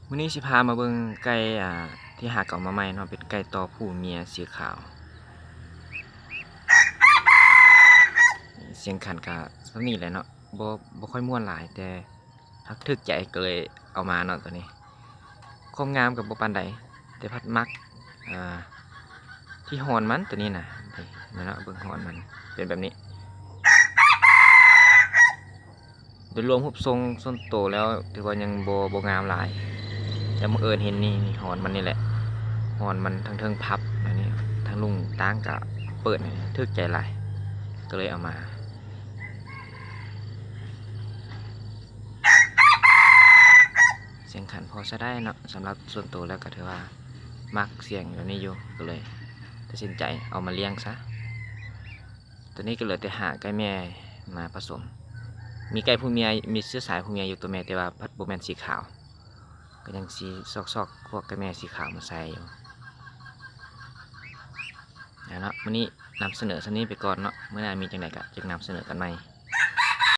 ມື້ນີ້ຊິພາມາເບິ່ງໄກ່ ອ່າ ທີ່ຫາເອົາມາໃໝ່ເນາະ ເປັນໄກ່ຕໍຜູ້ເມຍສີຂາວ. ສຽງຂັນກະສ່ຳນີ້ແຫຼະເນາະ ບໍ່ ບໍ່ຄ່ອຍມ່ວນຫຼາຍ ແຕ່ຫາກຖືກໃຈກໍເລີຍເອົາມາເນາະ ໂຕນີ້. ຄວາມງາມກໍບໍ່ປານໃດ ແຕ່ພັດມັກ ອ່າ ທີ່ຮອນມັນໂຕນີ້ນະ ນີ້ເນາະ ເບິ່ງຮອນມັນເປັນແບບນີ້. ໂດຍລວມຮູບຊົງສ່ວນໂຕແລ້ວຖືວ່າຍັງບໍ່ ບໍ່ງາມຫຼາຍ ແຕ່ບັງເອີນເຫັນນີ້ ນີ້ຮອນມັນນີ້ແຫຼະ ຮອນມັນທາງເທິງພັບ ອັນນີ້ທາງລຸງຕ່າງກະເປີດ ຖືກໃຈຫຼາຍ ກໍເລີຍເອົາມາ. ສຽງຂັນພໍໃຊ້ໄດ້ເນາະ ສຳລັບສ່ວນໂຕແລ້ວກໍຖືວ່າມັກສຽງແບບນີ້ຢູ່ ກໍເລີຍຕັດສິນໃຈເອົາມາລ້ຽງຊະ. ຕອນນີ້ກໍເຫຼືອແຕ່ຫາໄກ່ແມ່ມາປະສົມ. ມີໄກ່ຜູ້ເມຍ ມີເຊື້ອສາຍຜູ້ເມຍຢູ່ໂຕແມ່ ແຕ່ວ່າພັດບໍ່ແມ່ນສີຂາວ ກໍຍັງຊິຊອກໆພວກໄກ່ແມ່ສີຂາວມາໃສ່ຢູ່. ເອົາເນາະ ມື້ນີ້ນຳສະເໜີສ່ຳນີ້ໄປກ່ອນເນາະ ມື້ໜ້າມີຈັ່ງໃດກໍຈຶ່ງນຳສະເໜີກັນໃໝ່.